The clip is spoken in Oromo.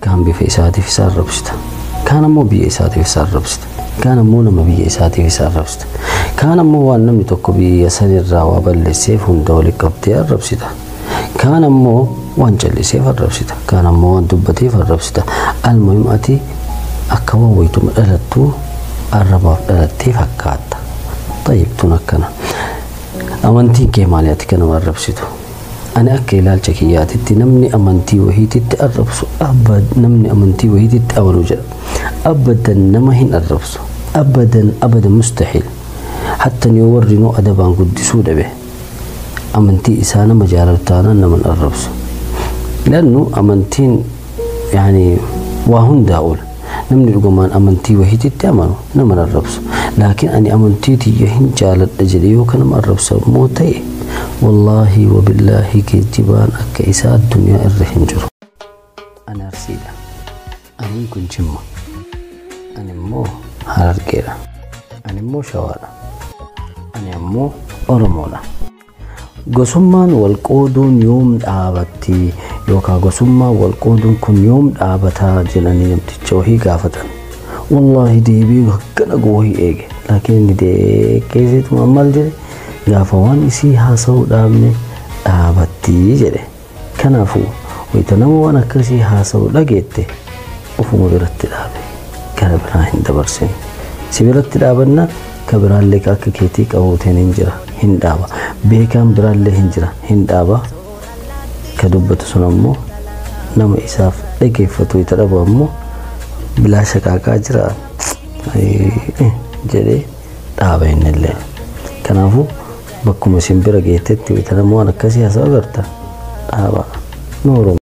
Kaan bifa isaatiif isa arrabsita. Kaan ammoo biyya isaatiif isa arrabsita. Kaan ammoo nama biyya isaatiif isa arrabsita. Kaan ammoo waan namni tokko biyya sanirraa waa balleesseef hunda walitti qabdee arrabsita. Kaan ammoo waan calliseef arrabsita. Kaan ammoo waan dubbateef arrabsita. Almuhim ati akka waan wayituma dhalattuu arrabaaf dhalattee fakkaatta. Tayyib tun akkana. Amantiin kee maali ati kanama arrabsitu? Ani akka ilaalcha kiyyaatitti namni amantii wahiititti arrabsu namni amantii wahiititti amanu jedha. Abadan nama hin arrabsu. Abadan abadan mustahiil. Hattan yoo warri nuu adabaan guddisuu dhabe amantii isaa nama jaalatu taanaan nama hin arrabsu. Lannu amantiin yaani waa hundaa ol. Namni dhugumaan amantii wahiititti amanu nama hin arrabsu. Laakiin ani amantii tiyya hin jaaladha jedhe yoo kan nama arrabsu immoo ta'e wallaahi wabillaahi geejjibaan akka isaa addunyaa irra hin jiru. Ani Arsiidha. Aniin kun Jimma. Ani immoo Harargeedha. Ani immoo Shawaadha. Ani ammoo Oromoodha. Gosummaan wal qooduun yoom dhaabatti yookaan gosummaan wal qooduun kun yoom dhaabataa jedhanii namticha wahii gaafatan. Wallaahi deebii akkana wahii eege. Laakiin inni deeqeessituma maal jedhe gaafa waan isii haasa'uu dhaabne dhaabatti jedhe. Kanaafuu wayita nama waan akkasii haasa'u dhageette ofuma biratti dhaabe. Gara biraa hin dabarsin. Si biratti dhaabanna ka biraallee akka keetii qabuuteen hin jira hin dhaaba. Beekaan biraallee hin jira hin dhaaba. Ka dubbatu sun ammoo nama isaaf dhageeffatu itti dhabu ammoo bilaasha qaaqaa jira jedhee dhaaba innillee. Kanaafuu bakkuma isin bira geettetti wayita nama waan akkasii haasa'u agarta dhaaba. Nooruma.